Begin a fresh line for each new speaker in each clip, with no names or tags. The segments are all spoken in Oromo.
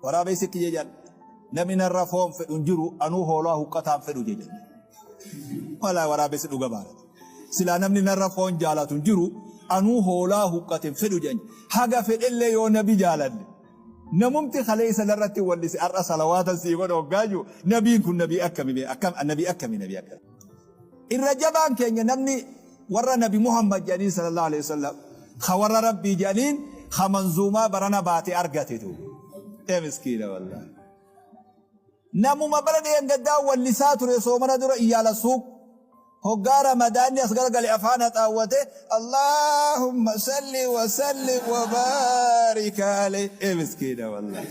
Waraabessi kiyya jedhan namni narra foon fedhu hin jiru, anuu hoolaa huqqataan fedhu jedhan. Walaa waraabessi dhuga baarata. Silaa namni narra foon jaalatu hin jiru, anuu hoolaa huqqate hin fedhu jedhan. Haga fedhellee yoo nabi jaaladhe. Namumti kaleessa narratti wallise har'a salawaatan sii godha hoggaa jiru, nabiin kun nabii akkami mee, akkam nabii akkami, nabii akkami. Irra jabaan keenya namni warra nabi Muhammad jedhaniin sallallahu alaihi wasallam, ka warra rabbii jedhaniin, ka manzuumaa barana baate argatetu. Ee miskiina wallahi. Namuma bara dheengaddaa wallisaa ture soomana dura iyyaala suuq. Hoggaa ramadaanni as garagale afaan haxaawwate Allahumma salli wa sallim wa baarik alayhi. Ee miskiina wallahi.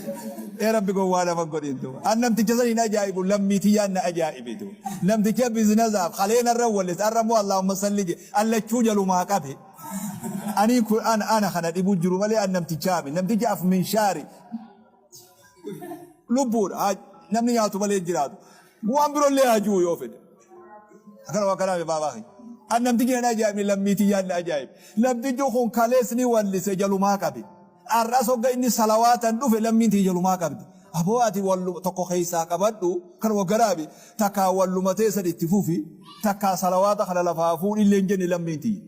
Ee rabbi gowwaa nama godhin duuba. An namticha san hin ajaa'ibu, lammii tiyyaan na ajaa'ibe duuba. Namticha biznazaaf kalee narra wallis, arra immoo Allahumma salli je allachuu jalumaa qabe. Anii kun ana ana kana dhibu jiru malee an namtichaami. Namtichi af minshaari. Lubbuudha. Haa, namni nyaatu malee hin jiraatu. Waan biroollee haa ji'u yoo fedhe. Akkana waan kanaa baabaa kiyya. An namtichi nan ajaa'ibne, lammii tiyyaan na ajaa'ibe. Namtichi kun kalees ni wallise jalumaa qabe. Har'as hogga inni salawaatan dhufe lammiin tiyya jalumaa qabdi. Aboo ati walluma tokko keessaa qabadhu kan waggaraabi takkaa walluma teessan itti fufi, takkaa salawaata kana lafaa fuudhillee hin jenne lammiin tiyya.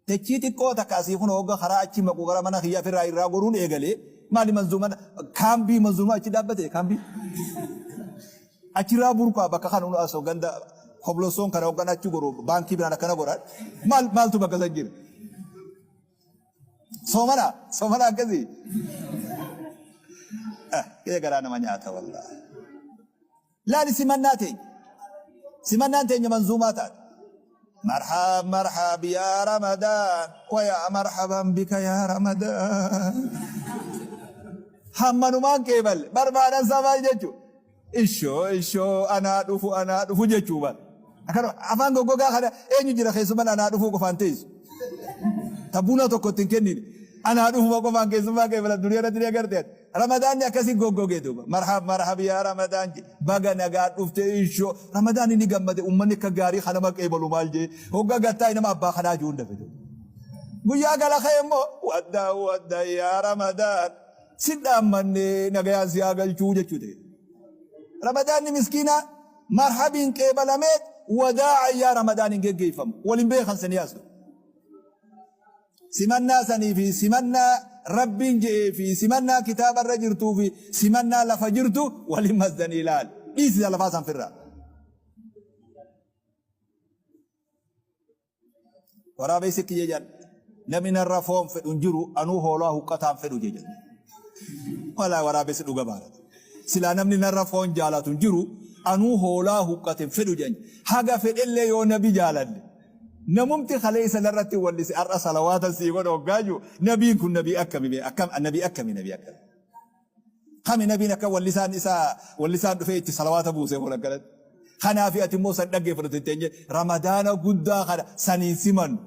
Dachii xiqqoo takka asii kun hogga karaa achi maqu gara mana kiyyaa firraa irraa goruun eegale, maali manzuuman kaambii manzuumaa achi dhaabbate, kaambii achirraa burqaa bakka kan unu asoo ganda koblosoon kana hoggan achi goru baankii biraan akkana godhan, maal maaltu bakka san jira? Soomana soomana akkasii. Kee garaa nama nyaata wallaahi. Laali simannaa teenya. Simannaan teenya manzuumaa taate. Marhab marhab yaa Ramadaan wa yaa marhaban bika yaa Ramadaan. Hammanumaan qeeballe barbaadan isaa maal jechuu? Ishoo ishoo, anaa dhufu, anaa dhufu jechuu bar. Akkana afaan goggogaa kana eenyu jira keessummaan anaa dhufuu qofaan teessu? Ta buna tokko ittiin kennine. Anaa dhufuma qofaan keessummaa qeebalan duniyaa irratti ni agarte. Ramadaanni akkasii goggogee duuba. Marhab marhab yaa Ramadaan jedhe. Baga nagaa dhufte ishoo. Ramadaanni ni gammade, uummanni akka gaarii kanama qeebalu maal jee. Hoggaa gattaa nama abbaa kanaa jiru hunda fide. Guyyaa gala ka'e immoo wadda wadda yaa Ramadaan. Si dhaammanne nagayaan si haa galchuu jechuu ta'e. Ramadaanni miskiina marhabiin qeebalamee wadaa'a yaa Ramadaan hin geggeeffamu. Waliin beekan sanii as. Simannaa sanii fi simannaa Rabbiin je'ee fi simannaa kitaaba irra jirtuu fi simannaa lafa jirtu waliin mazdanii ilaali. Dhiisisa lafaa san firraa. Waraabessi kiyya jedhan namni narra foon fedhu hin jiru, anuu hoolaa huqqataan fedhu jedhan. Walaa waraabessi dhuga baarata. Silaa namni narra foon jaalatu hin jiru, anuu hoolaa huqqate hin fedhu jedhan. Haga fedhellee yoo nabi jaaladhe. Namumti kaleessa narratti wallise har'a salawaatan sii godha hoggaa jiru, nabiin kun nabii akkami mee, akkam nabii akkami, nabii akkami. Kami nabiin akka wallisaan isaa wallisaan dhufee itti salawaata buusee kun akkanatti. Kanaafi ati immoo san dhaggeeffatu itti eenye ramadaana guddaa kana saniin simannu.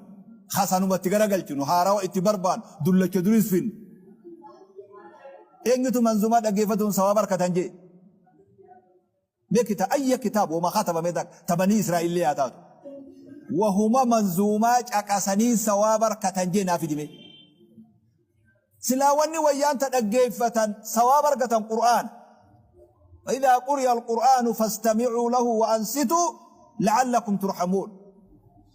Hasanumatti garagalchinu, haarawa itti barbaannu, dullacha duris finnu. Eenyutu manzumaa dhaggeeffatuun sawaaba argatan jee? Mee kita ayya kitaab wama katabame takka ta banii Israa'illee haa taatu. Wahuma manzuumaa caqasanii sawaaba argatan jee naa fidi mee. Silaa wanni wayyaan ta dhaggeeffatan sawaaba argatan Qur'aana. وإذا قرئ القرآن فاستمعوا له وأنصتوا لعلكم ترحمون.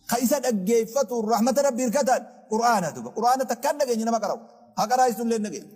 Ka isa dhaggeeffatu rahmata Rabbii hirkatan Qur'aana duba. Qur'aana takkaan dhageenye nama qara'u. Haa qaraa'isu illee hin dhageenye.